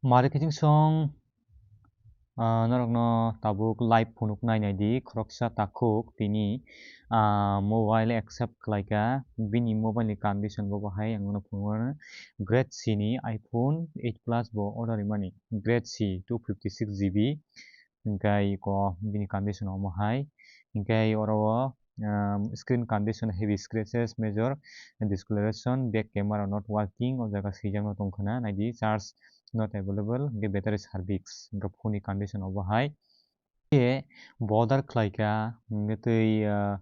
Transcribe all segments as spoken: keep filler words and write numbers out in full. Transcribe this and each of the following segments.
Mari kiching song, ah, norokno tabuk live phunuk nai nai di, khoroksa takhuk tini, ah, mobile accept khlaika, bini mobile ni condition bo bahai ang no phunukmano. Grade C ni iPhone eight Plus bo order rimani, Grade C two fifty six G B, hingkai ko bini condition omo hai, hingkai oro o, ah, screen condition heavy scratches, major discoloration, back camera not working, o jaga swijak no tong khna, nai di charge not available, hingke battery service, hingke phone ni condition obo hai. Hingke bo order khlai kha, hingke tei, ah,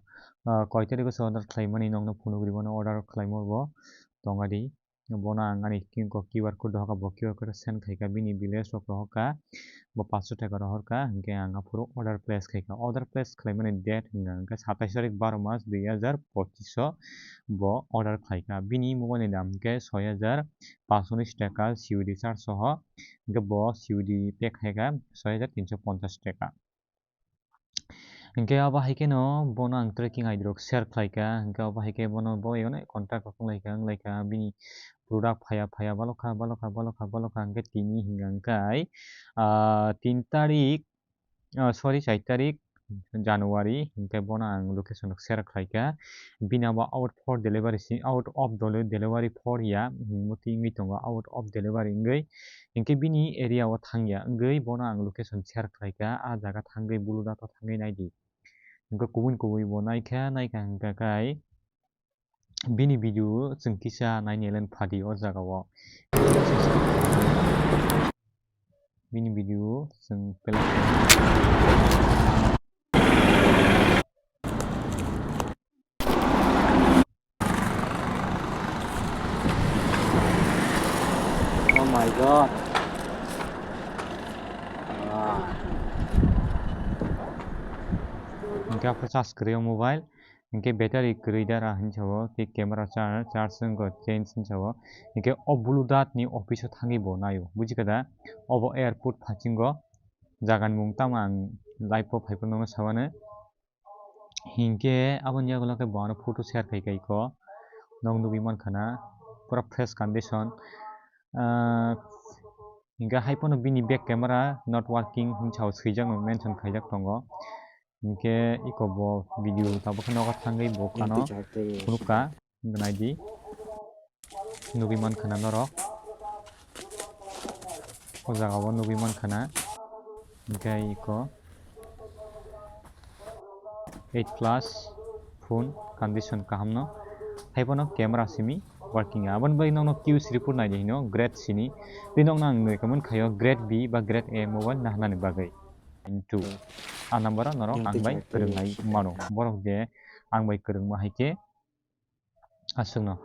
ah, koi tarikh o se order khlai mani nokno phunuk rw mano order khlai mo bo tong adi. Bono ang ani screen o Q R code rohor kha, bo Q R code send khai kha, bini village rok rohor kha, bo paanch sho taka rohor kha, hingke ang aphuru order place khai kha. Order place khlai mani date hingka hingke satais tarik baro mas dui hajar pochish o bo order khlai kha. Bini mobile ni dam hingke soi hajar panch sho unis taka C O D charge soho, hingke bo C O D pay khai kha soi hajar tinsho ponchash taka. Hingke abo hai khe no bono ang tracking I D rok share khlai kha, hingke abo hai khe bono bo ego contact rok wng lai kha, wng lai kha, bini product phaiya, phaiya, balokha, balokha, balokha, balokha, hingke tini hingka hingkai, ah, tin tarik, ah, sorry, char tarik January, hingke bono ang location rok share khlai kha. Bini abo out for delivery si, out of deli-, delivery for ya, hingmo twi wngwi tongo, out of delivery wngwi. Hingke bini area o thangya wngwi bono ang location share khlai kha, ah jaga thangwi buluda to thangwi nai di. Hingke kubui kubui bo nai kha, nai kha hingka kai bini video chwng kisa naini elen phadi o jaga o. Bini video chwng pelai. Oh my God. Wow. Hingke aphuru charge kwrwi o mobile, hingke battery kwrwi dara hinwi sao, tei camera charge, charge wngkha change hinwi sao, hingke o buluda ni office o thangwi bo naio, buji kha da? Obo airport phasingo, jaga ni mung tamo ang live o phai phano sao nai. Hinkhe aboni yagulo khe bo ano photo share khai khai kho. Nog nugwi mankha na pura fresh condition. Ah, hinkhe hai phano bini back camera not working hinwi sao swijak no mention khaijak tongo. Hinkhe iko bo video tabukhe nogo thangwi bo phano phunukha. Nai di. Nugwi mankha na norok. O jaga o nugwi mankha na. Hinkhe iko eight plus phone condition kaham no. Hai phano camera simi working ya. Aboni bagwi nokno Q C report nai di hino grade sini. Tei nokno ang nui khe mankhaio grade B ba grade A mobile nahanani bagwi. Into a number o norok ang bai kwrwngnai mano. Borok je ang bai kwrwngma hai khe aswkno.